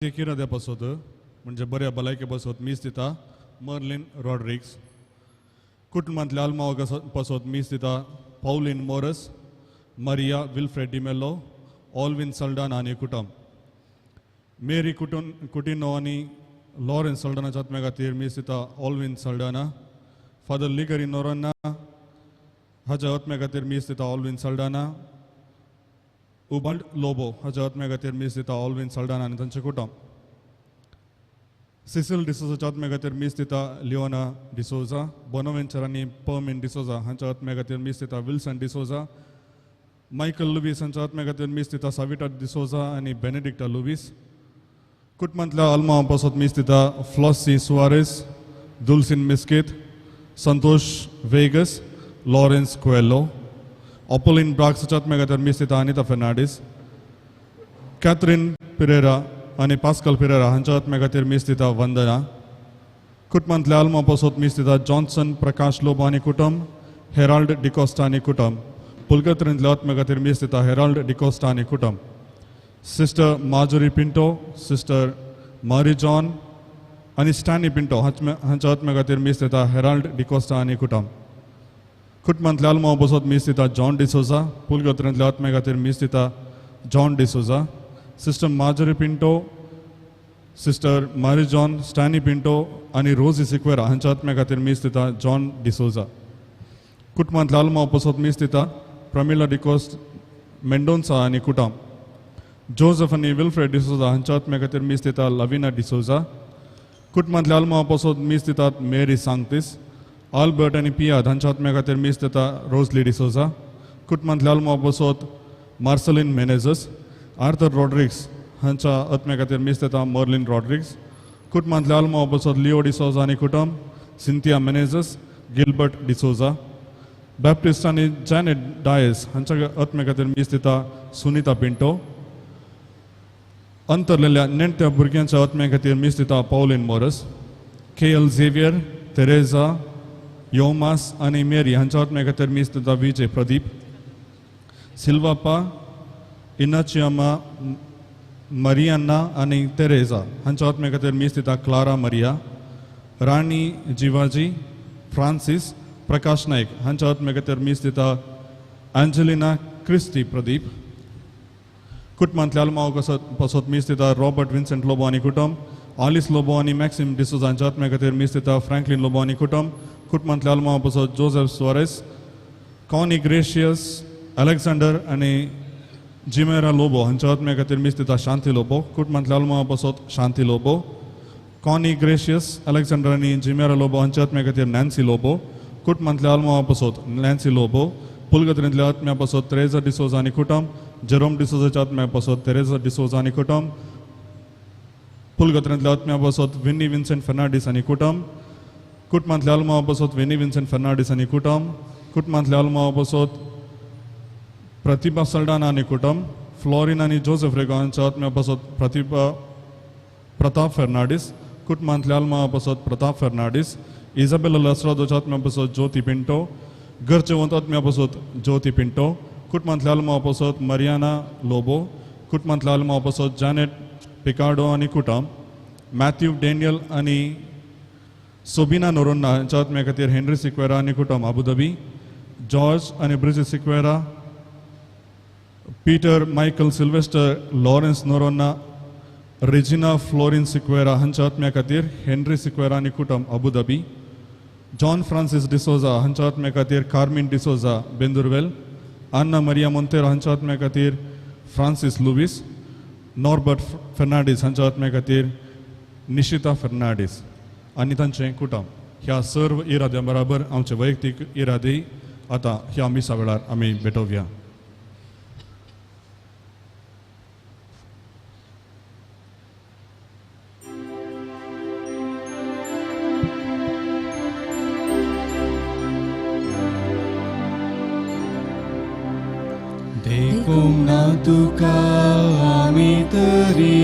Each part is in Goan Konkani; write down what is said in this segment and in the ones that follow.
इराद्या पासत म्हणजे बऱ्या भलायके पासत मीस दिता मर्लिन रॉड्रिग्स. कुटुंबांतल्या आल्मावा पासत मीस दिता Pauline Morris, Maria Wilfred D'Mello, Alvin Saldanha आनी कुटुंब. मेरी कुटिनो आनी लॉरेन्स सल्डानाच्या आत्म्या खातीर मीस दिता ऑल्विन सल्डाना. फादर लिगरी नोरोन्ना हाच्या आत्म्या खातीर मीस दिता ऑल्विन सल्डाना. उबाल्ड लोबो हाच्या आत्म्या खातीर मीस दिता ऑल्विन सल्डाना आनी तांचें कुटुंब. सिसिल डिसोजाच्या आत्म्या खातीर मीस दिता लिओना डिसोजा. बोनोवेंचर आनी पर्मिन डिसोजा हांच्या आत्म्या खातीर मीस दिता विल्सन डिसोजा. मायकल लुवीस हांच्या आत्म्या खातीर मीस दिता साविटा डिसोजा आनी बेनेडिक्टा लुवीस. कुटुंबांतल्या आल्मां पासत मीस दिता Flossie Soares, Dulcin Mesquita, Santosh Vegas, Lawrence Coelho. Apolline ब्राक्साच्या आत्म्या खातीर मीस दिता अनिता फेर्नांडीस. कॅथरीन पिरेरा आनी पास्कल पिरेरा हांच्या आत्म्या खातीर मीस दिता वंदना. कुटुंबांतल्या आल्मां पासत मीस दिता जॉन्सन प्रकाश लोबो आनी कुटुंब, हेराल्ड डिकोस्टा आनी कुटुंब. पुलगत्रींतल्या आत्म्या खातीर मीस दिता हेराल्ड डिकोस्टा आनी कुटुंब. Sister Marjorie Pinto, sister Mary John आनी स्टॅनी पिंटो हांच्या आत्म्या खातीर मीस दिता हेराल्ड डिकोस्टा आनी कुटुंब. कुटुंबांतल्या आल्मां पासत मीस दिता जॉन डिसोजा. पुलगत्रींतल्या आत्म्या खातीर मीस दिता John D'Souza. Sister Marjorie Pinto, sister Mary John, Stanley Pinto आनी रोजी सिक्वेरा हांच्या आत्म्या खातीर मीस दिता जॉन डिसोजा. कुटुंबांतल्या आल्मां पासत मीस दिता प्रमिला डिकोस्ट मेंडोन्सा आनी कुटुंब. जोजफ आनी विल्फ्रेड डिसोजा हांच्या आत्म्या खातीर मीस दिता लविना डिसोजा. कुटुंबांतल्या आल्मां पासत मीस दितात मेरी सांगतीस. आल्बर्ट आनी पियाद हांच्या आत्म्या खातीर मीस दिता रोजली डिसोजा. कुटुंबांतल्या आल्मां पासत मार्सलिन मेनेजस. आर्थर रॉड्रिग्स हांच्या आत्म्या खातीर मीस दिता मर्लिन रॉड्रिग्स. कुटुंबांतल्या आल्मां पासत लिओ डिसोजा आनी कुटुंब, सिंथिया मेनेजस, गिलबर्ट डिसोजा. बॅप्टिस्ट आनी जॅनेट डायस हांच्या आत्म्या खातीर मीस दिता सुनिता पिंटो. अंतरलेल्या नेण्ट्या भुरग्यांच्या आत्म्या खातीर मीस दिता Pauline Morris. K L Xavier, Teresa, योमास आनी मेरी हांच्या आत्म्या खातीर मीस दिता विजय प्रदीप. सिल्वापा, इनाचियामा, मरियान्ना आनी तेरेजा हांच्या आत्म्या खातीर मीस दिता क्लारा मरिया. राणी जिवाजी, फ्रांसीस, प्रकाश नायक हांच्या आत्म्या खातीर मीस दिता एंजेलिना क्रिस्टी प्रदीप. कुटुंबांतल्या आल्मां पासत मीस दिता रॉबर्ट विन्सेंट लोबो आनी कुटुंब. आलिस लोबो आनी मॅक्सिम डिसोजा हांच्या आत्म्या खातीर मीस दिता फ्रँकलीन लोबो आनी कुटुंब. कुटुंबांतल्या आल्मां पासत Joseph Soares, Connie gracious, Alexander आनी जिमेरा लोबो हांच्या आत्म्या खातीर मीस दिता शांती लोबो. कुटुंबांतल्या आल्मां पासत शांती लोबो. कॉनी ग्रेशियस, अलेक्झांडर आनी जिमेरा लोबो हांच्या आत्म्या खातीर नॅन्सी लोबो. कुटुंबांतल्या आल्मां पासत नॅन्सी लोबो. पुलगत्रींतल्या आत्म्या पासत तेरेजा डिसोजा आनी कुटुंब. जेरोम डिसोजाच्या आत्म्या पासत तेरेजा डिसोजा आनी कुटुंब. पुलगत्रींतल्या आत्म्या पासत विन्नी विन्सेंट फेर्नांडीस आनी कुटुंब. कुटुंबांतल्या आल्मां पासत विन्नी विन्सेंट फेर्नांडीस आनी कुटुंब. कुटुंबांतल्या आल्मां पासत प्रतिभा सल्डाना आनी कुटुंब. फ्लॉरिन आनी जोसेफ रेगो हांच्या आत्म्या पासत प्रतिभा प्रताप फेर्नांडीस. कुटुंबांतल्या आल्मां पासत प्रताप फेर्नांडीस. इजाबेला लसरादोच्या आत्म्या पासत ज्योती पिंटो. गरजेवंत आत्म्या पासत ज्योती पिंटो. कुटुंबांतल्या आल्मां पासत मरियाना लोबो. कुटुंबांतल्या आल्मां पासत जॅनेट पिकार्डो आनी कुटुंब. मॅथ्यू डॅनियल आनी सोबिना नोरोन्ना हांच्या आत्म्या खातीर हेनरी सिक्वेरा आनी कुटुंब अबुधाबी. जॉर्ज आनी Bridget Sequeira, Peter Michael Sylvester, Lawrence Noronha, Regina Florin Sequeira हांच्या आत्म्या खातीर हेनरी सिक्वेरा आनी कुटुंब अबुधाबी. जॉन फ्रांसीस डिसोजा हांच्या आत्म्या खातीर कार्मीन डिसोजा बेंदुरवेल. अन्ना मरिया मोंतेरो हांच्या आत्म्या खातीर फ्रांसीस लुवीस. नॉर्बर्ट फेर्नांडीस हांच्या आत्म्या खातीर निशिता फेर्नांडीस आनी तांचें कुटुंब. ह्या सर्व इराद्यां बराबर आमचे वैयक्तीक इरादे आतां ह्या मिसा वेळार आमी भेटोवया. देखूंक ना तुका आमी तरी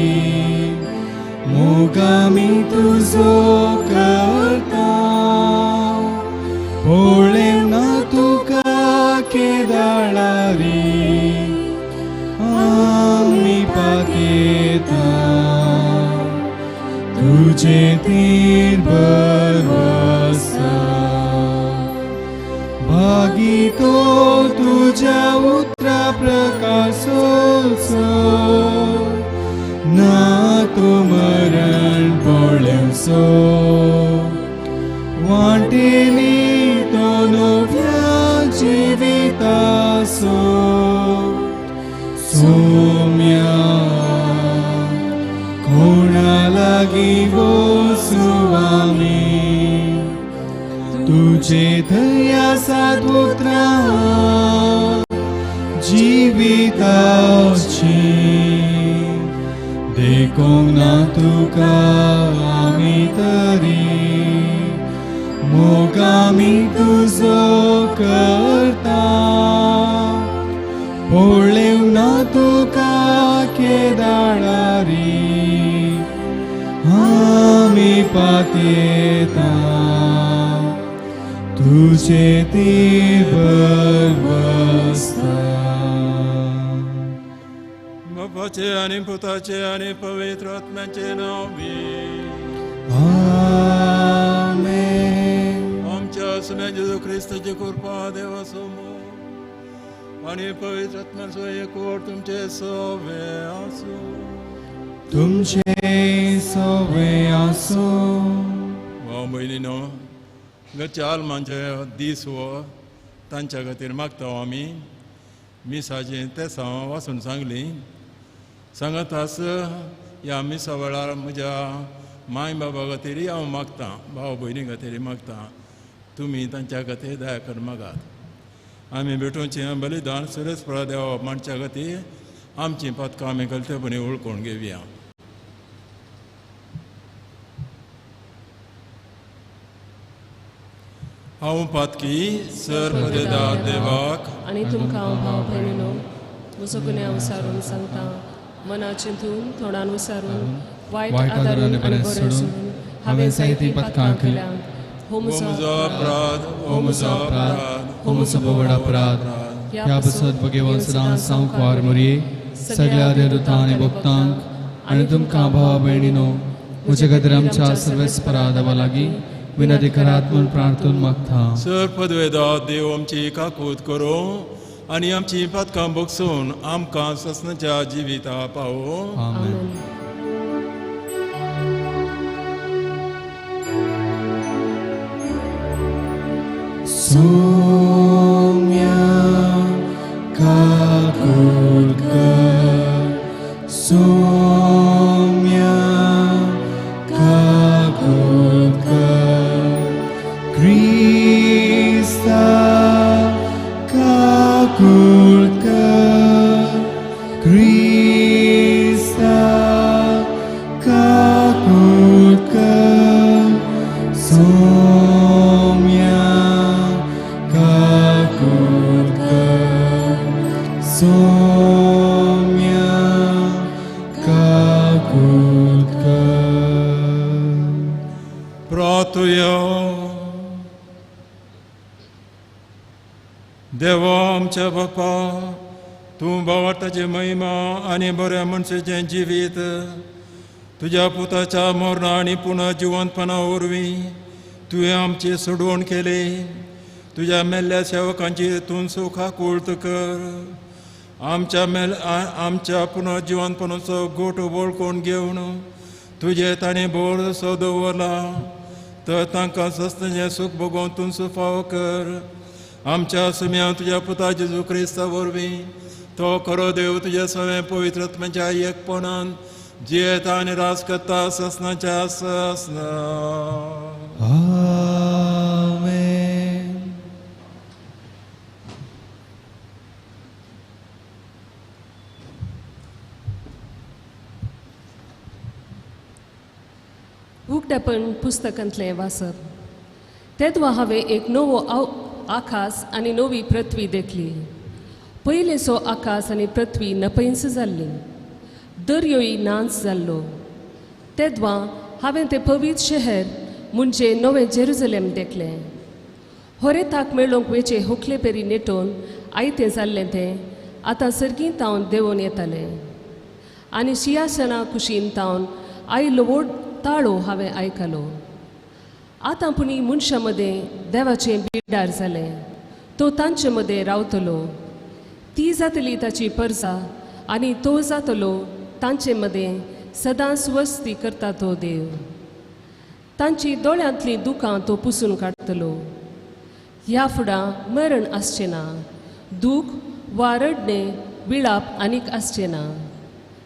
मोग आमी तुजो करता, पळेवंक ना तुका केदाळारी आमी पाकेता. तुझे तीर भरवसा भागी तो तुझ्या उतरा प्रकाशोचो ना तो मरण पळेवचो वाटेली तो नव्या जिवितासो सोम्या कोणा लागीं वचूं आमी तुझे दया सादुत्रा जिविताची देखूंक ना तुका आमी तरी मोग आमी तुजो करता पळेवंक ना तुका केदाळारी आमी पातयेता तुझे तीर भरवसा. बापाचे आनी पुताचे आनी पवित्र आत्म्याचे नांव. आमेन. आमच्या सुम्या जेजू क्रिस्ताची कृपा देवाचो मोग आनी पवित्र आत्म्याचो एकवट तुमचे सवे आसूं. तुमचे सवे आसूं. भाव भयणीनो, घरच्या आल्मांचे दीस हो तांच्या खातीर मागता आमी मिसाचें तेसांव वाचून सांगली सांगतास ह्या मिसा वेळार म्हज्या माय बाबा खातीरय हांव मागतां, भाव भयणी खातीर मागतां, तुमी तांच्या खातीर दया कर मागात. आमी भेटोवचें बलिदान सुरेशपरा देवा मांडच्या खातीर आमचीं पातकां आमी गलतेपणी वळखून घेवया. हांव पातकी सर पदेदार देवाक आनी तुमकां हांव भाव भयणीनो म्हजो गुन्यांव विचारून सांगता, मना चिंतून तोंडान विचारून वायट आदारून आनी बरें सोडून हांवें जायतीं पातकां केल्यांत. हो म्हजो अपराध, हो म्हजो अपराध, हो म्हजो व्हड अपराध. ह्या पासत भगेवन सदां सावकार मोरये सगळ्या देवदूतां आनी भक्तांक आनी तुमकां भावा भयणीनो म्हजे खातीर आमच्या सर्वेस्परा देवा लागीं विनंती करात म्हूण प्रार्थून मागता. सर पदवेदा देव आमची काकूत करूं आनी आमची पातकां बगसून आमकां ससनाच्या जिविता पावो. आमेन. सोम्या काकूत कर, सोम्या काकूत कर, क्रिस्ता काकूत कर, क्रिस्ता काकूत कर, सोम्या काकूत कर, सोम्या काकूत कर. प्रार्थुया. देवा आमच्या बापा, तूं भावार्थाची महिमा आनी बऱ्या मनशाचें जिवीत तुज्या पुताच्या मरणा आनी पुनः जिवंतपणा वरवीं तुवें आमची सोडवण केली. तुज्या मेल्ल्या सेवकांची तूं सुखाकुळत कर. आमच्या पुनः जिवंतपणाचो गोट वळखून घेवन तुजें ताणें भरसो दवरला तर तांकां सस्तें सूख भोगोवन तूं सुफाव कर. आमच्या सुम्या तुज्या पुता जेजू क्रिस्ता वरवीं तो खरो देव तुज्या सगळ्या पवित्र आत्म्याच्या एकपणान जियेता आनी राज करता ससनाच्या ससना. आमेन. उगडापण पुस्तकांतलें वाचप. तेदवा हांवें एक नवो आकाश आनी नवी पृथ्वी देखली. पयलेचो आकाश आनी पृथ्वी नपयंच जाल्ली, दर्योय नाच जाल्लो. तेदवा हांवें तें पवित्र शहर म्हणजे नवें जेरुजलेम देखलें. होरेताक मेळोवंक वेचे होकले पेरी नेटोवन आयतें जाल्लें तें आतां सर्गीं तावन देंवोन येतालें आनी शियासना कुशीन तावन आयलो व्हड ताळो हांवें आयकलो. आतां पुणी मनशां मदें देवाचें बिडार जालें, तो तांचे मदें रावतलो. ती जातली ताची परजा आनी तो जातलो तांचे मदें सदांच वस्ती करता तो देव. तांची दोळ्यांतलीं दुकां तो पुसून काडटलो. ह्या फुडां मरण आसचें ना, दूख वा रडणें विळाप आनीक आसचें ना,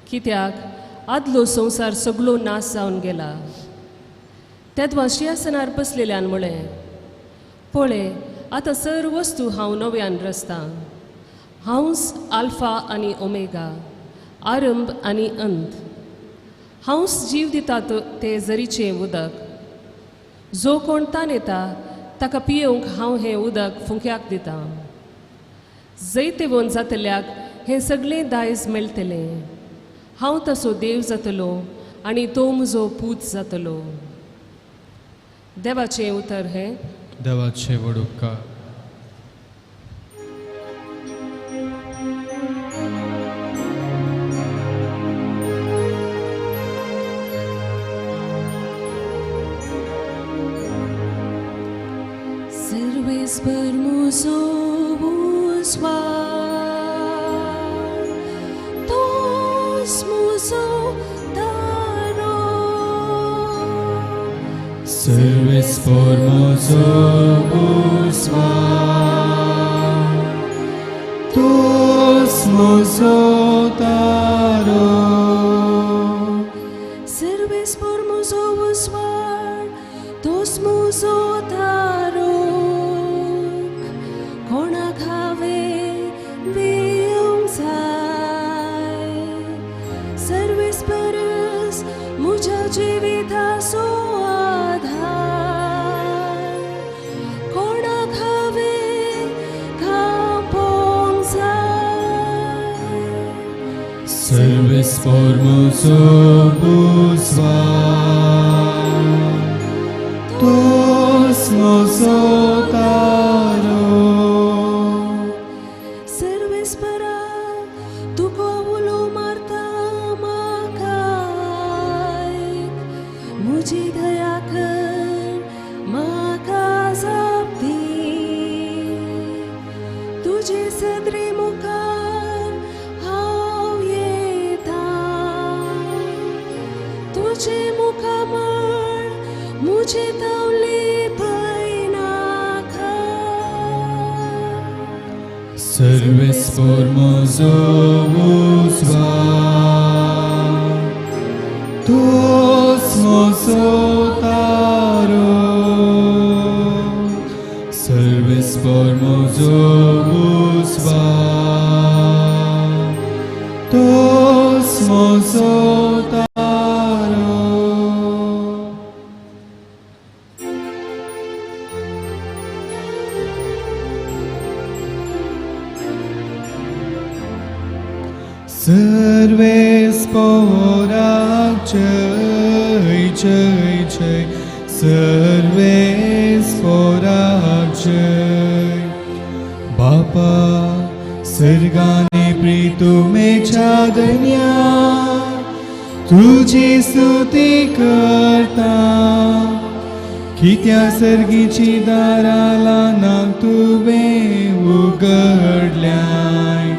कित्याक आदलो संवसार सगळो नाश जावन गेला. तेदवा शिंयासनार बसलेल्यान म्हळें, पळय आतां सर वस्तू हांव नव्यान रचतां. हांवच आल्फा आनी ओमेगा, आरंभ आनी अंत. हांवच जीव दिता ते जरीचें उदक. जो कोण ताण येता ताका पियेवंक हांव हें उदक फुंक्याक दितां. जैतेवन जातल्याक हें सगळें दायज मेळटलें. हांव तसो देव जातलो आनी तो म्हजो पूत जातलो. देवाचें उतर हें. देवाचें व्हड उपकार. Serves muso uswar, tos muso taro. Serves por muso uswar, tos muso taro. Serves por muso uswar, tos muso taro. जिविताचो आधार, कोणाक हांवें खापोवंक जाय. Serves por muso uswar, tos muso taro. Serves para तुका उलो मारता म्हाका, मुजी दया कर म्हाका जाप दी. तुजे सदरे मुखार हांव येता, तुजें मुखामळ मुजें तावले पळयनाका. Serves por muso uswar, tos muso taro. Serves por muso uswar, tos muso taro. Serves porak jai jai jai, serves porak jai. बापा सर्गाने प्रीतुमेच्या धन्या, तुझी स्तुती करता. कित्या सर्गीची दाराला नाक तुवें उगडल्याय.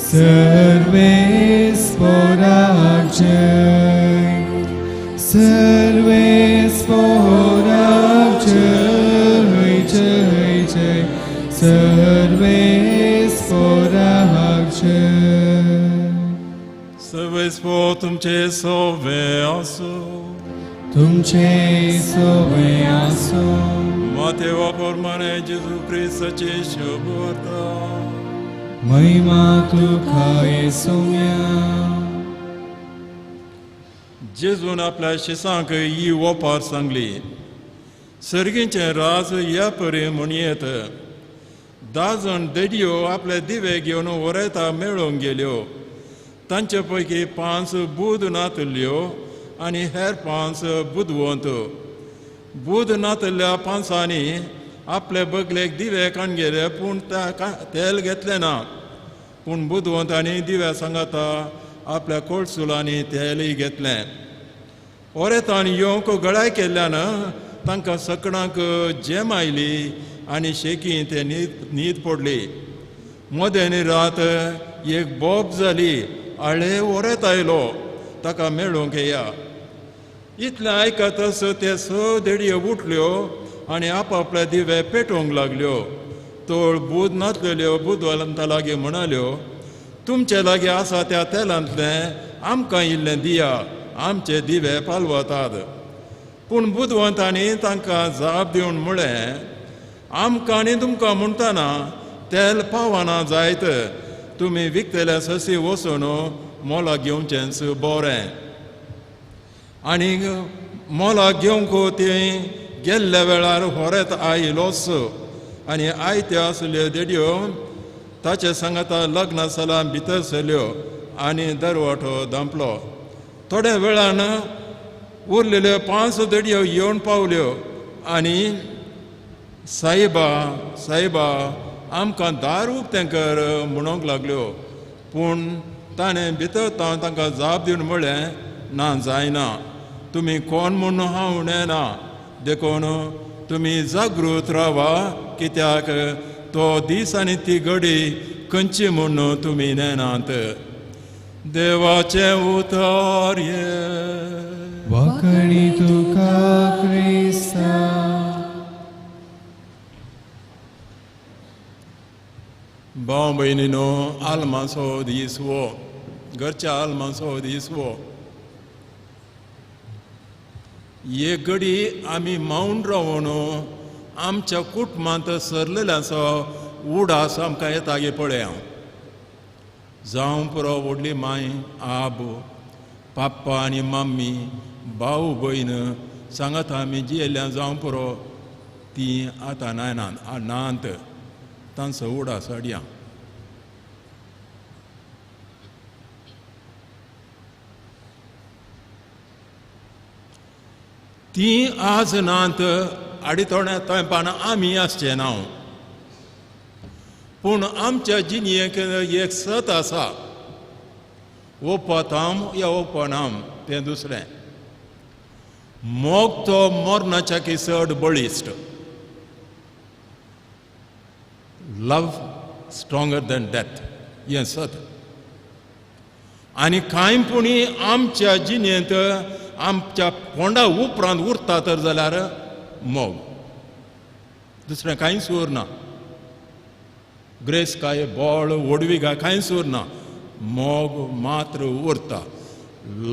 Serves porak jai, serves porak jai jai jai, serves porak jai. Serves por तुमचे सोवे आसूं, तुमचे सोवे आसूं. मातेवा प्रमाणे जेजू क्रिस्ताची शुभवार्ता. महिमा तुका येसुम्या. जेजून आपल्या शिसांक ही ओपार सांगली. सर्गीचें राज ह्या परी म्हणयेत. 10 जाण देडयो आपले दिवे घेवन वरेता मेळोवंक गेल्यो. तांचे पैकी 5 बूद नातल्यो आनी हेर 5 बुदवंत. बूद नातल्ल्या 5 आपले बगलेक दिवे काण गेले, पूण तेल घेतलें ना. पूण बुदवंतांनी दिव्या सांगाता आपल्या कोळसुलांनी तेलय घेतलें. ओरेतान येवंक गळाय केल्ल्यान तांकां सकणाक जेम आयली आनी शेकी ते न्हीद पडली. मदेनी रात एक बोब जाली, आळे ओरेत आयलो, ताका मेळूंक येया. इतलें आयकतच ते स देडयो उठल्यो आनी आपापले दिवे पेटोवंक लागल्यो. तोळ बूद नासलेल्यो बुदवंता लागीं म्हणाल्यो, तुमचे लागीं आसा त्या तेलांतलें आमकां इल्लें दिया, आमचे दिवे पालवतात. पूण बुदवंतांनी तांकां जाप दिवन म्हळें, आमकां आनी तुमकां म्हणटना तेल पावना जायत, तुमी विकतले ससी वचून मोलाक घेवचेंच बरें. आनी मोलाक घेवंक ती गेल्ल्या वेळार होरेत आयलोच आनी आयत्यो आसल्यो देडयो ताचे सांगाता लग्न सलां भितर सरल्यो आनी दरवाटो धांपलो. थोड्या वेळान उरलेल्यो 5 देडयो येवन पावल्यो आनी सायबा सायबा आमकां दार उक्तें कर म्हणूंक लागल्यो. पूण ताणें भितर तांकां जाप दिवन म्हळें, ना जायना, तुमी कोण म्हूण हांव नेना, देखून तुमी जागृत रावा, कित्याक तो दीस आनी ती घडी खंयची म्हूण तुमी नेनात. देवाचें उतर हें. वाकणी तुका क्रिस्ता. भाव भयणीनो, आल्माचो दीस हो, घरच्या आल्माचो दीस हो. एक घडी आमी मावन रावन आमच्या कुटुंबांत सरलेल्याचो उडास आमकां येता गे पळय हांव. जावं पुरो व्हडली माय, आब, पाप्पा आनी मम्मी, भाव भयण सांगात आमी जियेल्या जावं पुरो, ती आतां नात, तांचो उडास हाडया. ती आज नात आडी थोड्या तेंपान आमी आसचे ना, पूण आमच्या जिणेक एक सत आसा, ओपताम या ओपनाम तें दुसरें. मोग तो मरणाच्या की चड बळिश्ट. लव स्ट्रॉंगर दॅन डेथ हें सत. आनी कांय पुणी आमच्या जिणेंत आमच्या फोंडा उपरांत उरता तर जाल्यार मोग, दुसरें कांयच उरना. ग्रेस काय बळ व्हडवी काय कांयच उरना, मोग मात्र उरता.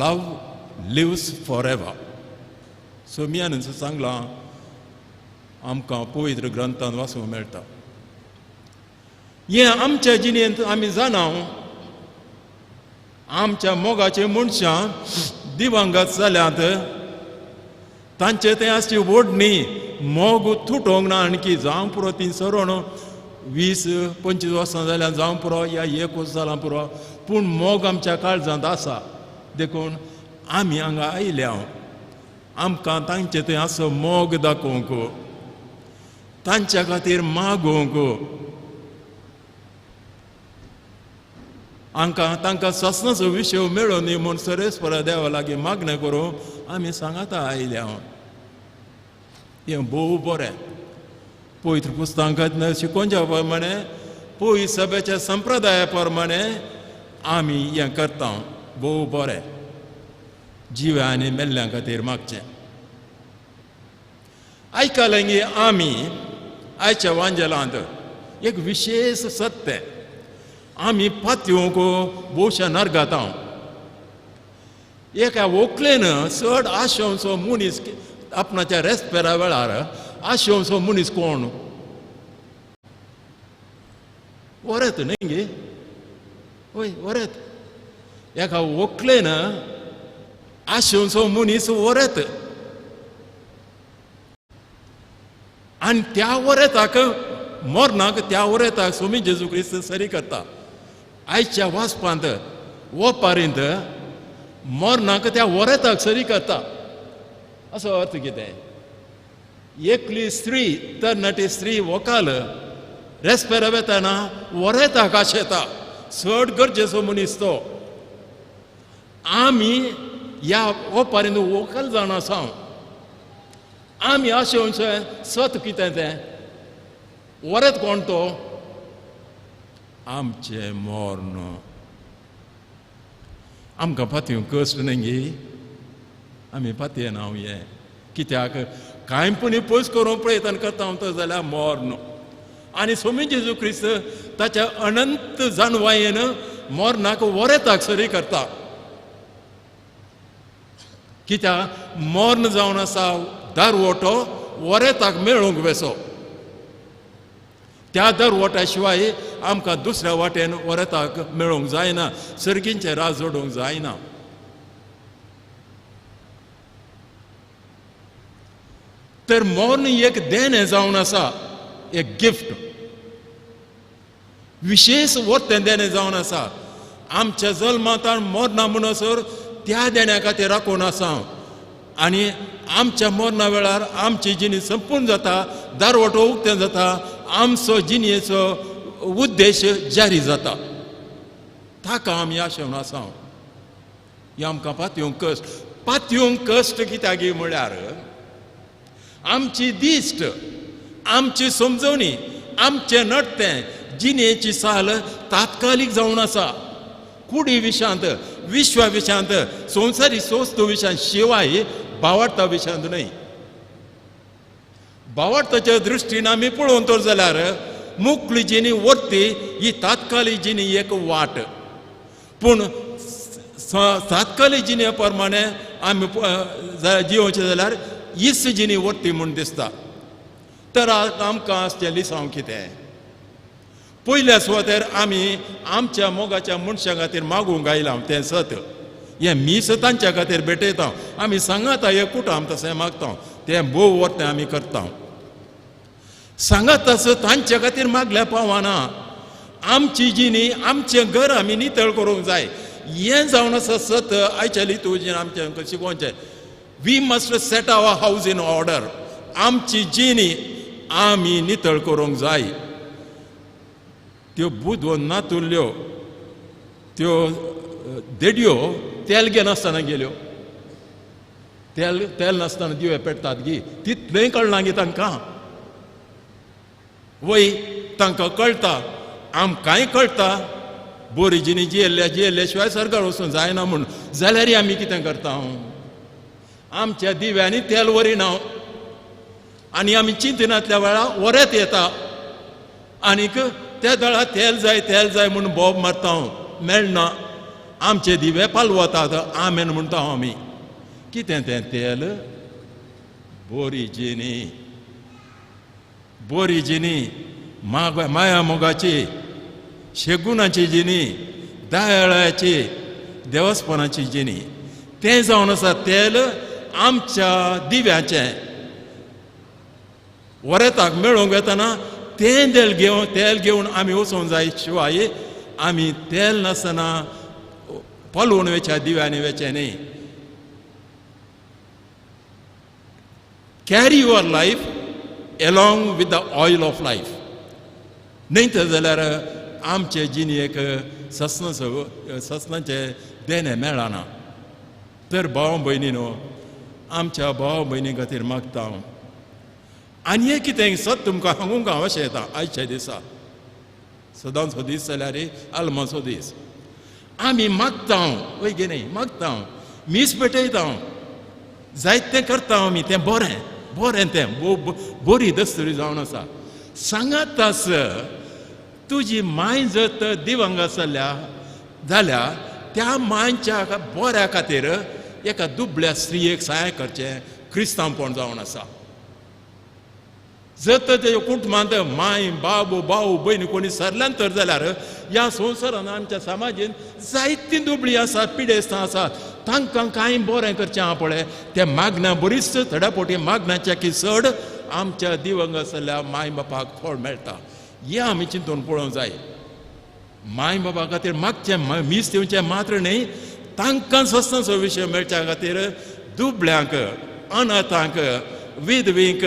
Love lives for ever. सोमियान सांगलां आमकां पवित्र ग्रंथान वाचूंक मेळटा. हें आमच्या जिणेंत आमी जाणा, आमच्या मोगाचे मनशां दिवंगत जाल्यात, तांचे तें आसची ओडणी मोग तुटोंक ना आणकी. जावं पुरो ती सरोण 20-25 वर्सां जाल्यार जावं पुरो या 1 वर्स जालां पुरो, पूण मोग आमच्या काळजांत आसा. देखून आमी हांगा आयल्या, आमकां तांचे थंय आसो मोग दाखोवंक, तांच्या खातीर मागोवंक, आमकां तांकां ससनाचो विशय मेळो न्ही म्हूण सरेस्परा देवा लागीं मागणें करूं आमी सांगाता आयल्या. हें भोव बरें. पवित्र पुस्तकांतल्यान शिकोवच्या प्रमाणे, पवित्र सभेच्या संप्रदाया प्रमाणे आमी हें करता. भोव बरें. जिव्या आनी मेल्ल्यां खातीर मागचें. आयकलें की आमी आयच्या वांजेलांत एक विशेश सत्य, आमी पातयोंक भोवशा नरगाता. एका व्हंकलेन चड आशेवचो मनीस आपणाच्या रेस्पेरा वेळार आशेवचो मनीस कोण? वरेत न्ही गे? वय वरेत. एका व्हंकलेन आशेवचो मनीस वरेत, आनी त्या वरेताक मरणाक त्या वरेताक स्वामी जेजू क्रिस्त सरी करता. आयच्या वाचपांत ओपारींत मरणाक त्या वरेताक सरी करता. असो अर्थ कितें? एकली स्त्री, तरणाटी स्त्री व्हंकल रेस्पेरा वेतना वरेताक आशेता, चड गरजेचो मनीस तो. आमी ह्या ओपारीन व्हंकल जावन आसा. आमी आशेवचें सत कितें तें वरत कोण तो आमचें मर्ण. आमकां पातयो कश्ट न्ही गी, आमी पातयेना हें कित्याक कांय पूण पयस करूंक प्रयत्न करता तो जाल्यार मर्ण. आनी स्वामी जेजू क्रिस्त ताच्या अनंत जाणवायेन मरणाक वरेताक सरी करता. कित्याक मर्ण जावन आसा दरवटो वरेताक मेळूंक वेसो. त्या दरवट्या शिवाय आमकां दुसऱ्या वाटेन वरेताक मेळूंक जायना, सर्गींचें राज जोडूंक जायना. तर मर्ण एक देणें जावन आसा, एक गिफ्ट, विशेष वर्तें देणें जावन आसा. आमच्या जल्मांत मरना म्हणसर त्या देण्या खातीर राखून आसा. आनी आमच्या मरणा वेळार आमची जिणी संपूर्ण जाता, दारवटो उक्तें जाता, आमचो जिणेचो उद्देश जारी जाता. ताका आमी आशेवन आसा. हें आमकां पातयोंक कश्ट, पातयोंक कश्ट कित्याक म्हळ्यार आमची दिश्ट, आमची समजवणी, आमचें नडतें जिणेची साल तात्कालीक जावन आसा. कुडी विशांत, विश्वा विशांत, संवसारी वस्तू विशांत शिवाय बावडता विशांत न्हय. बावडताच्या दृश्टीन आमी पळोवन तर जाल्यार मुकली जिणी वर्ती ही तात्कालीक जिणी एक वाट. पूण तात्कालीक जिणे प्रमाणे आमी जियोवचें जाल्यार हीच जिणी वर्ती म्हूण दिसता. तर आमकां आसचें लिसांव कितें? पयल्या सुवातेर आमी आमच्या मोगाच्या मनशां खातीर मागूंक आयला तें सत. हें मीस तांच्या खातीर भेटयता आमी, सांगाता हें कुटाम तशें मागता, तें भोव वर्तें आमी करता. सांगात तसो तांच्या खातीर मागल्या पावना. आमची जिणी, आमचें घर आमी नितळ करूंक जाय. हें जावन आसा सत. आयच्या लितूजीन आमचें शिकोवचें, we must set our house in order. आमची जिणी आमी नितळ करूंक जाय. त्यो बुदवंत नातुल्ल्यो, त्यो देडयो तेल घेनासतना गेल्यो. तेल तेल नासतना दिवे पेटतात गी, तितलेंय कळना गी तांकां. वय तांकां कळटा, आमकांय कळटा, बोरी जिणी जियेल्ल्या जियेल्ल्या शिवाय सरकार वचूंक जायना म्हूण. जाल्यारय आमी कितें करता? आमच्या दिव्यांनी तेल वरिना आनी आमी चिंतनांतल्या वेळार वरेत येता आनीक त्या दळा तेल जाय तेल जाय म्हूण बोब मारता, मेळना. आमचे दिवे पालवतात, आमेन म्हणटा आमी. कितें तें तेल? बोरी जिणी, बोरी जिणी, माया मोगाची, शेगुणाची जिणी, दयाळाची, देवस्पणाची जिणी. तें जावन आसा तेल आमच्या दिव्याचें. वरेताक मेळोवंक येतना तें तेल घेवन, तेल घेवन आमी वचूंक जाय. शिवाय आमी तेल नासतना पलोवन वेच्या दिव्यांनी वेचें न्ही. Carry your life along with the oil of life. न्हय तर जाल्यार आमचे जिणेक ससनाचें देणें मेळना. तर भाव भयणीनो, आमच्या भाव भयणी खातीर मागता हांव. आनी हें कितें सत तुमकां सांगूंक हांव अशें येता आयच्या दिसा, सदांचो दीस जाल्यार आल्माचो दीस. आमी मागता वय गे न्ही, मागता, मीस पेटयता, जायतें करता आमी, तें बरें बरें, तें बरी दस्तुरी जावन आसा. सांगात आस तुजी माय जर दिवंग आसल्या जाल्यार त्या मांयच्या बऱ्या खातीर एका दुबळ्या स्त्रियेक सहाय करचें क्रिस्तांवपण जावन आसा. जर तर तेज्या कुटुंबांत माय बाबू भाव भयणी कोणी सरल्यान तर जाल्यार ह्या संवसारान आमच्या समाजेन जायतीं दुबळीं आसात, पिडेस्तां आसात, तांकां कांय बरें करचें आहा पळय. तें मागण्या बरीच थोड्या पोटी मागण्याच्या की चड आमच्या दिवंग आसल्या माय बापाक फळ मेळटा. हें आमी चिंतून पळोवंक जाय. माय बाबा खातीर मागचें मीस दिवचें मात्र न्हय, तांकां सस्नाचो विशय मेळच्या खातीर दुबळ्यांक, अनाथांक, विधवींक,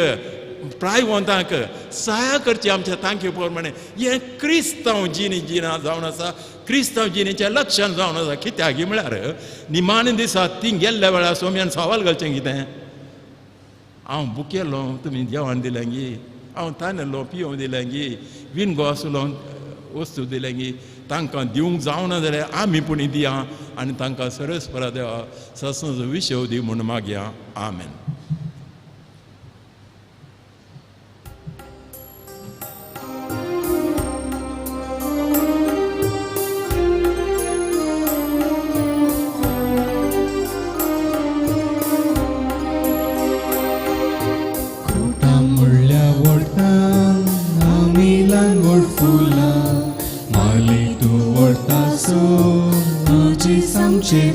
प्रायवंतांक सहाय करची आमच्या तांकी प्रमाणे. हें क्रिस्तांव जिणी जिणा जावन आसा, क्रिस्तांव जिणेचें लक्षण जावन आसा. कित्याक म्हळ्यार निमाणे दिसा ती गेल्ल्या वेळार सोम्यान सवाल घालचें कितें, हांव भुकेलो तुमी जेवण दिलें गी, हांव तानेलो पिवंक दिलें गी, विणगो आसलो वस्तू दिलें गी, तांकां दिवंक जावना जाल्यार आमी पूण दिया आनी तांकां सरस्परा देवा ससनाचो विशय दी म्हूण मागया. आमेन.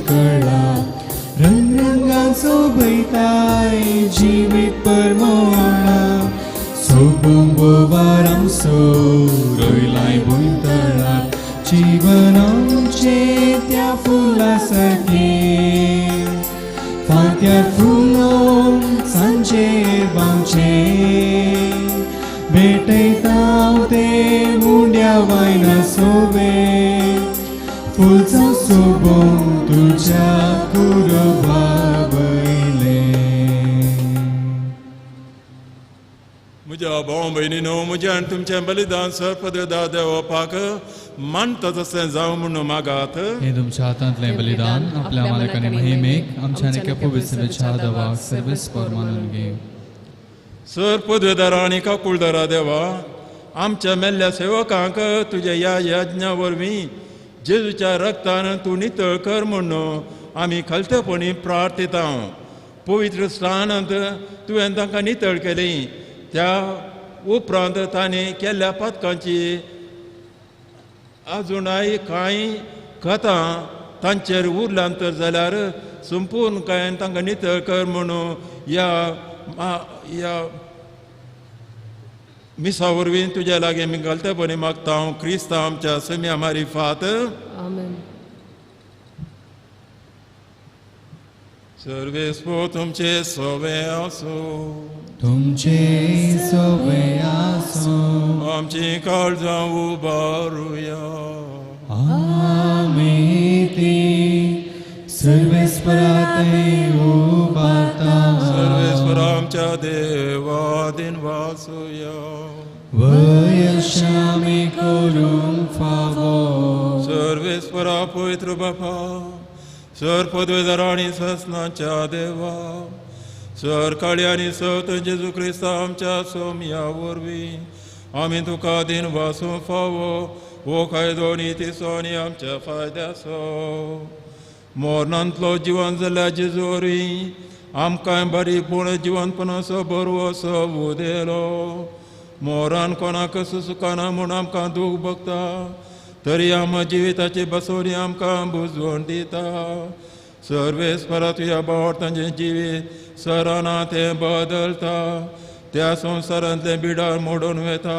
कळा रंग रंगाचो बैताय जिवीत परमोणा सोबूंक बोवार आमचो रोयलाय भुंयतळार जीवन आमचें त्या फुला सारकें फांत्यार फुलोवन सांजेर बावचें भेटयता तें मुंड्या वायना सोबे फुलचा सोबोंक तुज्या कुरबा वयलें. म्हज्या भाव भयणीनो, म्हजें आनी तुमचें बलिदान सर्पदेवता देवपाक मानता तशें जावं म्हूण मागात. हें तुमच्या हातांतलें बलिदान आपल्या मालक आनी महिमेक आमच्या आनी पवित्र देवाक सर्वेस्पर मानून घे. सर पदवेदारा आनी काकुळदारा देवा, आमच्या मेल्ल्या सेवकांक तुज्या ह्या यज्ञा वरवीं जेजूच्या रक्तान तूं नितळ कर म्हूण आमी खलतेपणी प्रार्थयता. पवित्र स्थानांत तुवें तांकां नितळ केली, त्या उपरांत तांणी केल्ल्या पातकांची आजुनाय कांय कथां तांचेर उरल्यात तर जाल्यार संपूर्ण कांय तांकां नितळ कर म्हणून ह्या ह्या मिसा वरवीं तुज्या लागीं आमी घालतेपणी मागता. हांव क्रिस्तांव आमच्या सम्या मारिफात. आमेन. सर्वेस्पो तुमचे सोवे आसूं, तुमचे सोवे आसूं. आमची काळजां उबारुया. आमी ती सर्वेस्परा थंय उबारता. सर्वेस्परा आमच्या देवा दिन वासुया. वयशामी करूंक फावो. सर्वेस्परा पवित्र बापा, सर पदवेदारा आनी ससनाच्या देवा, सर काळी आनी सत जेजू क्रिस्ता आमच्या सोम्या वरवीं आमी तुका दिन वासूंक फावो. हो कायदो नितीचो आनी आमच्या फायद्याचो. मोरणांतलो जिवन जाल्ल्या जेजू वरवीं आमकां बरी पूण जिवनपणाचो बरवसो उदेलो. मोरान कोणाक सुखाना म्हूण आमकां दूख भोगता, तरी आम जिविताची बसवणी आमकां बुजवण दिता. सर्वेस्परा तुज्या बावटांचें जिवीत सराना तें बदलता, त्या संवसारांतलें बिडार मोडून वेता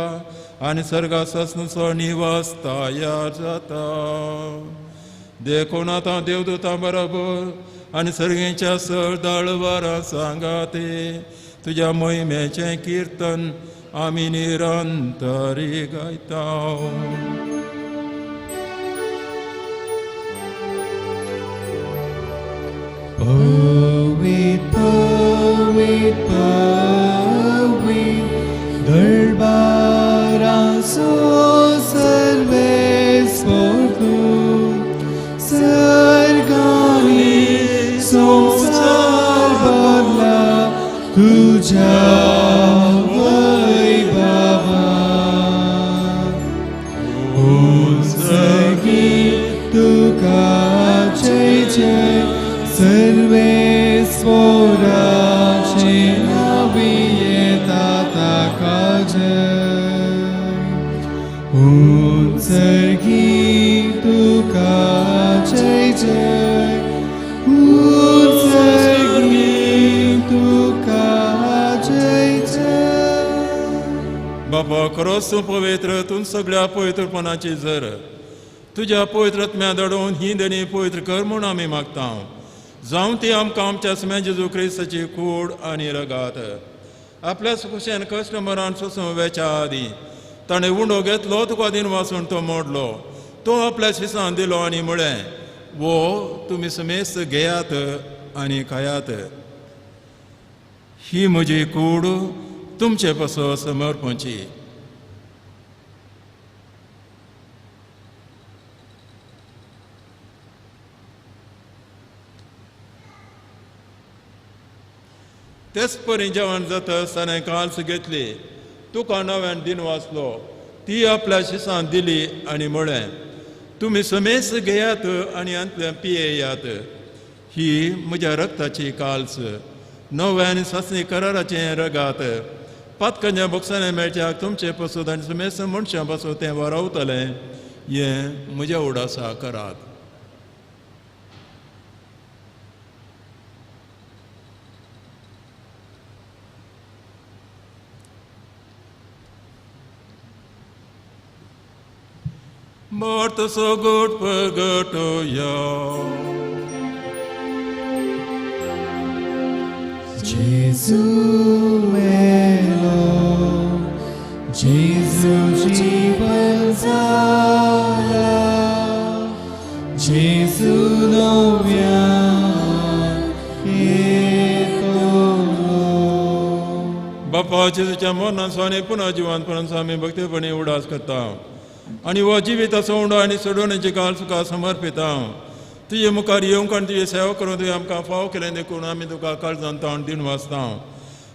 आनी सर्गा ससनचो निवास तयार जाता. देखून आतां देवदूतां बरोबर आनी सर्गेच्या सरदाळवारां सांगाते तुज्या मोहिमेचें किर्तन आमी निरंतरी गायता. पवित्र पवित्र पवित्र दरबाराचो सर्वेस्पर तूं, सर्गांनी संवसार भरला तुज्या वैभवान. उंचगी तुका जय जय सर्वेस्पराचे नांवी येता ताका जय. उंचगी तुका जय जय, उंचगी तुका जय जय. बापा खरोच तूं पवित्र, तूं सगळ्या पवित्रपणाची जर तुज्या पवित्र आत्म्या दडोवन ही देणी पवित्र कर म्हूण आमी मागता. जावं ती आमकां आमच्या सम्या जेजू क्रिस्ताची कूड आनी रगात. आपल्याच खुशेन कश्ट मरण सोसूं वेच्या आदीं ताणें उंडो घेतलो, तुका दिन वासून तो मोडलो, तो आपल्या शिसान दिलो आनी म्हळें, वो तुमी समेस्त घेयात आनी खायात, ही म्हजी कूड तुमचे पासत समर्पणची. तेच परी जेवण जाता ताणें काल्स घेतली, तुका नव्यान दिन वाचलो, ती आपल्या शिसान दिली आनी म्हळें, तुमी समेस्त घेयात आनी हांतल्यान पियेयात, ही म्हज्या रक्ताची काल्स, नव्यान सासणी कराराचें रगात, पातकांच्या बोक्सांनी मेळच्याक तुमचे पासत आनी समेस्त मनशां पासत तें वारावतलें, हें म्हज्या उडासा करात. But so good purgatorio. Gesù melo, Gesù जीवन जाला, Gesù नव्यान येतलो. बापा जेजूच्या मरणाचो आनी पुनः जिवंतपणाचो आमी भक्तीपणी उडास करता आनी हो जिविताचो उंडो आनी सोडोवणेची काल तुका समर्पिता. तुजे मुखार येवंक आनी तुजी सेवा करून तुवें आमकां फाव केलें देखून आमी तुका काळजान ताण दिवन वाचता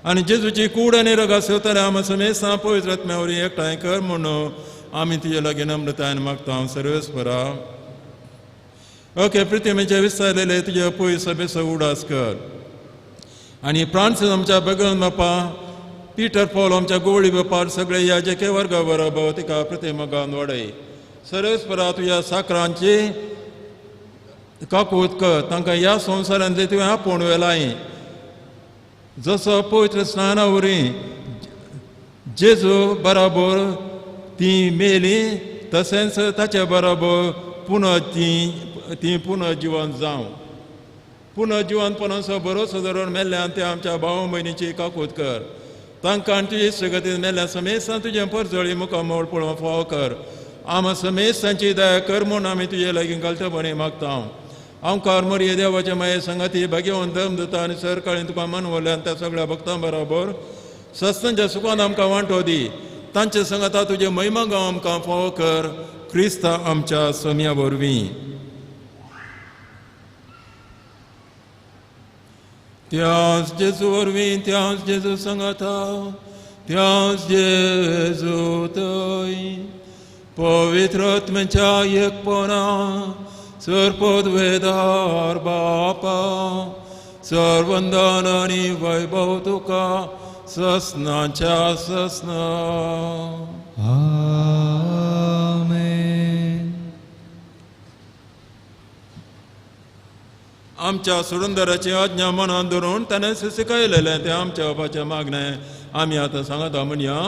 आनी जेजूची कूड आनी रगात सेवताले आमी समेस्तां पवित्र आत्म्या वरवीं एकठांय कर म्हणून आमी तुजे लागीं नम्रतायेन मागता. सर्वेस्परा ओके प्रितिमेचे विस्तारलेले तुजे पयस सभेचो उडास कर आनी फ्रांसीस आमच्या भगवंत बापा, पीटर पॉल आमच्या गोवळी वेपार सगळे ह्या जेके वर्गा बरोबर तिका प्रतिमगान वाडय. सर्वेस्परा तुज्या साकरांची काकूत कर, तांकां ह्या संवसारांतले तुवें आपोवन व्हेलाय, जसो पवित्र स्नाना वरवीं जेजू बराबर ती मेली तशेंच ताचे बराबर पुनः ती पुनः जिवन जावं. पुनः जिवनपणाचो भरोसो धरून मेल्ल्यान ते आमच्या भाव भयणीची काकूत कर, तांकां आनी तुजे सगतीन मेल्ल्या समेस्तां तुजें परजळी मुखामोळ पळोवंक फावो कर. आमा समेस्तांची दया कर म्हूण आमी तुजे लागीं घालतपणी मागता. आमकार मरये देवाचे माये संगाती भाग्यवंत धर्म दिता आनी सरकाळीन तुका मनवल्यान त्या सगळ्या भक्तां बरोबर सस्तांच्या सुखान आमकां वांटो दी, तांचे संगाता तुजे महिमा गांव आमकां फावो कर, क्रिस्ता आमच्या सोम्या वरवीं. त्याच जेजू वरवीं, त्याच जेजू संगाता, त्याच जेजू थंय पवित्र आत्म्याच्या एकपणा सर्पद्वेदार बापा, सर्वंदन आनी वैभव तुका ससनाच्या ससना. आमेन. आमच्या सुरंदराची आज्ञा मनान धरून ताणें शिकयलेलें तें आमच्या बापाचें मागणें आमी आतां सांगता म्हणया.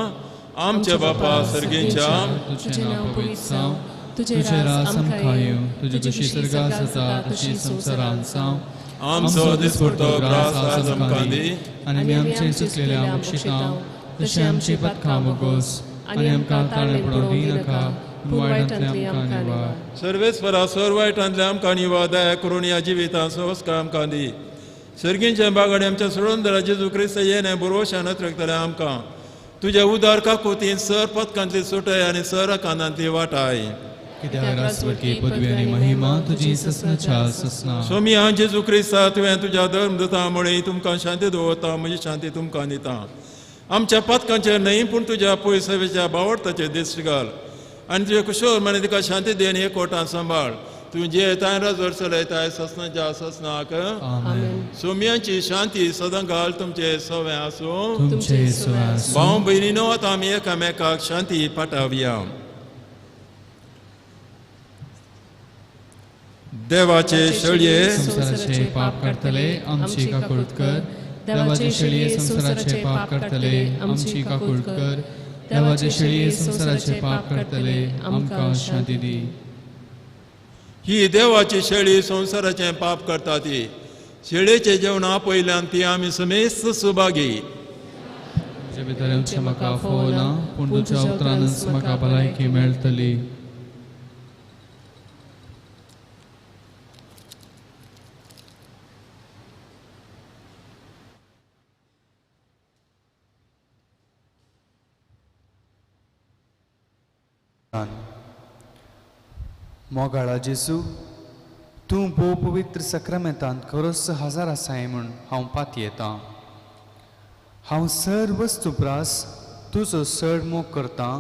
आमच्या बापा सर्गीच्या, तुजें नांव पवित्र जावं, तुजें राज आमकां येवं, तुजी खुशी स्वर्गांत जाता तशी संवसारांत जावं. आमचो दिसपडतो ग्रास आज आमकां दी आनी आमी आमचे चुकलेल्या बक्षितां तशें आमची पथकां बोगोस आनी आमकां ताळें पडोवंक दिनाका, पूण वायटांतलें आमकां निवार. सर्वेस्परा सर वायटांतलें आमकां निवार, दया करून ह्या जिवितांत संस्कार आमकां दी. सर्गींचे बागाडे आमच्या सुरंदरा जेजू क्रिस्त येणे बरोवशान अत्रकतलें आमकां तुज्या उदार काकुतीन सर पथकांतली सुटय आनी सर कानांतली वाटाय. कित्याक राजवटकी पदवी आनी महिमा तुजी ससनाच्या ससना. सोमिया जेजू क्रिस्ता तुवें तुज्या धर्म दिता म्हळें तुमकां शांती दवरता, म्हजी शांती तुमकां दिता. आमच्या पथकांचेर न्हय पूण तुज्या पयसवेच्या बावडताचेर दिश्ट घाल आनी तुजे कुशोर मने तिका शांती दी आनी एकवटान सांबाळ. तूं जे ताय राजवर चलयताय ससनाच्या ससनाक. सोमियांची शांती सदां घाल तुमचे सवें आसूं. भाव भयणीनो आतां आमी एकामेकाक शांती पाठावया. देवाचे शेळये संवसाराचे पाप करतले आमची काकूट कर, देवाचे शेळये संवसाराचे पाप करतले आमची काकूट कर, देवाचे शेळये संवसाराचे पाप करतले आमकां शांती दी. ही देवाची शेळी संवसाराचें पाप करता ती शेळयेचें जेवण आपयल्यान ती आमी समेस्त सुभागी. म्हजे भितर येवचें म्हाका फोवना, पूण तुज्या उतरानच म्हाका भलायकी मेळटली. मोगाळा जेजू, तूं भोव पवित्र सक्रामेंतांत खरोच हजार आसाय म्हूण हांव पातयेतां. हांव सर वस्तू प्रास तुजो चड मोग करतां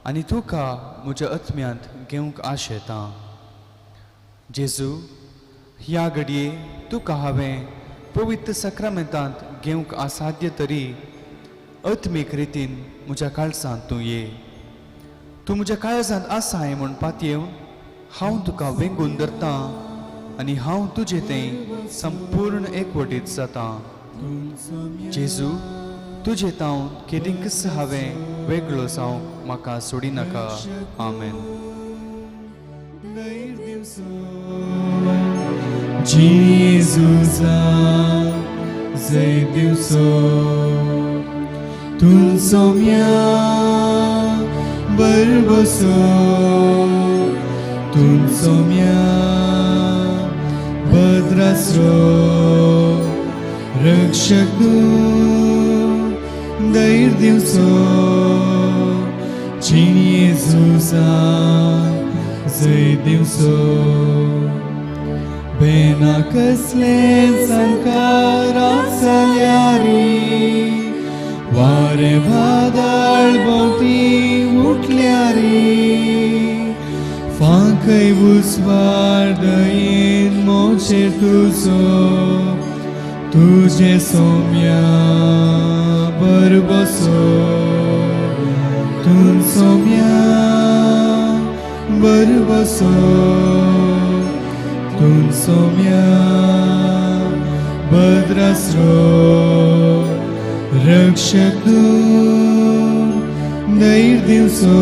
आनी तुका म्हज्या आत्म्यांत घेवंक आशेतां. जेजू, ह्या घडये तुका हांवें पवित्र सक्रामेंतांत घेवंक असाध्य तरी आत्मीक रितीन म्हज्या काळजांत तूं ये. तूं म्हज्या काळजांत आसाय म्हूण पातयेवन हांव तुका वेंगून धरतां आनी हांव तुजे थंय संपूर्ण एकवटीत जातां. जेजू, तुजे तावन केदींकच हांवें वेगळो जावंक म्हाका सोडिनाका. आमेन. जेजूचा जय दिवसो, तुमचो म्या बरबसो, तुमचो म्या भद्रास्रो, रक्षक तूं धैर्य दिवचो, जेजूचा जय दिवचो. बेना कसले संकारा चल्यारी, वारे वादळ भोंवती उठल्यारी, फांकय उस्वार दयेन मोचेर तुजो, तुजे सोम्या बरबसो, तूं सोम्या बरबसो, तूं सोम्या भद्रास्रो, रक्षक तूं धैर्य दिवचो,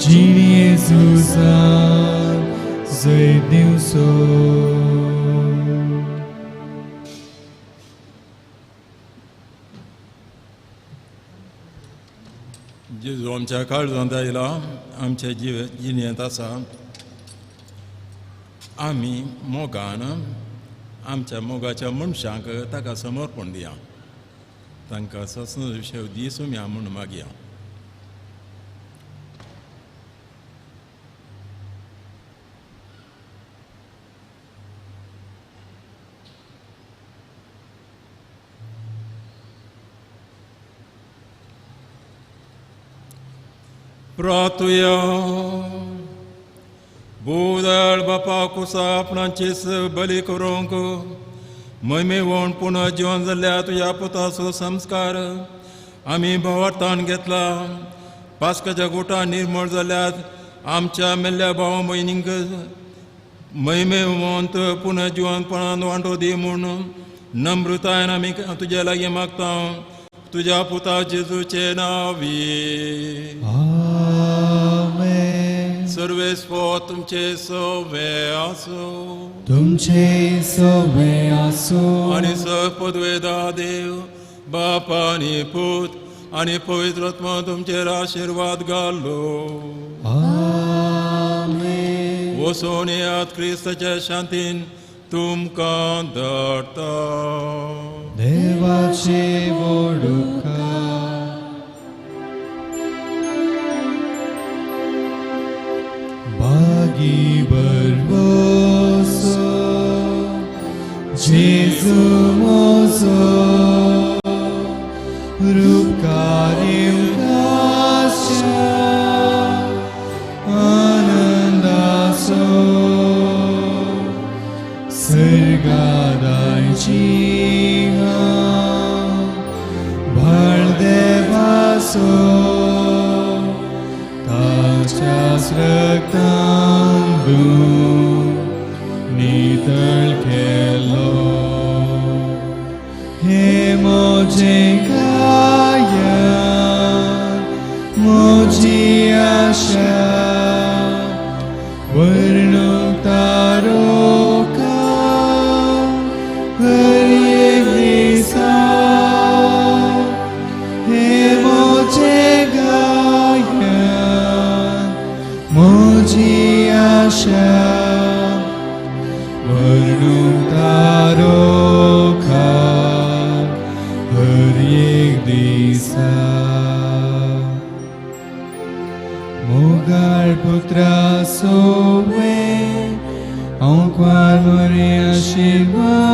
जेजूचा जय दिवचो. जेजू आमच्या काळजांत आयला, आमच्या जीव जिणेंत आसा. आमी मोगान आमच्या मोगाच्या मनशांक ताका समर्पण दिया, तांकां ससन दीस म्या म्हूण मागया. प्रातुया भूदळ बापा कुसा आपणाचीच बली करूंक महिमेवण पुनः जिवन जाल्ल्या तुज्या पुताचो संस्कार आमी भावार्थान घेतला. पास्काच्या गोठां निर्मूळ जाल्यात आमच्या मेल्ल्या भाव भयणींक महिमेवंत पुनः जिवनपणान वांटो दी म्हूण नम्रतायेन आमी तुज्या लागीं मागता, तुज्या पुता जेजूचे नांवी. आमेन. सर्वेस्पर तुमचे सवे आसो, तुमचे सवे आसो, आनी पदवेदा देव बाप आनी पूत आनी पवित्र आत्मा तुमचेर आशिर्वाद घालो. आमेन. वचून येयात, क्रिस्ताच्या शांतीन तुमकां धाडटा. देवाचे वडुका बागी बरबसो, जेजू मोजो, रुपकारी उदास्या आनंदासो, सर्गादायची भाळ देवासो, ताच्याच रक्तान नितळ केलो. हे म्हजे काया, म्हजी आशा, वर्णूंक तारोका हर एक दिसा, पुत्रा सोवे अंकुर मोरे आशीर्वाद.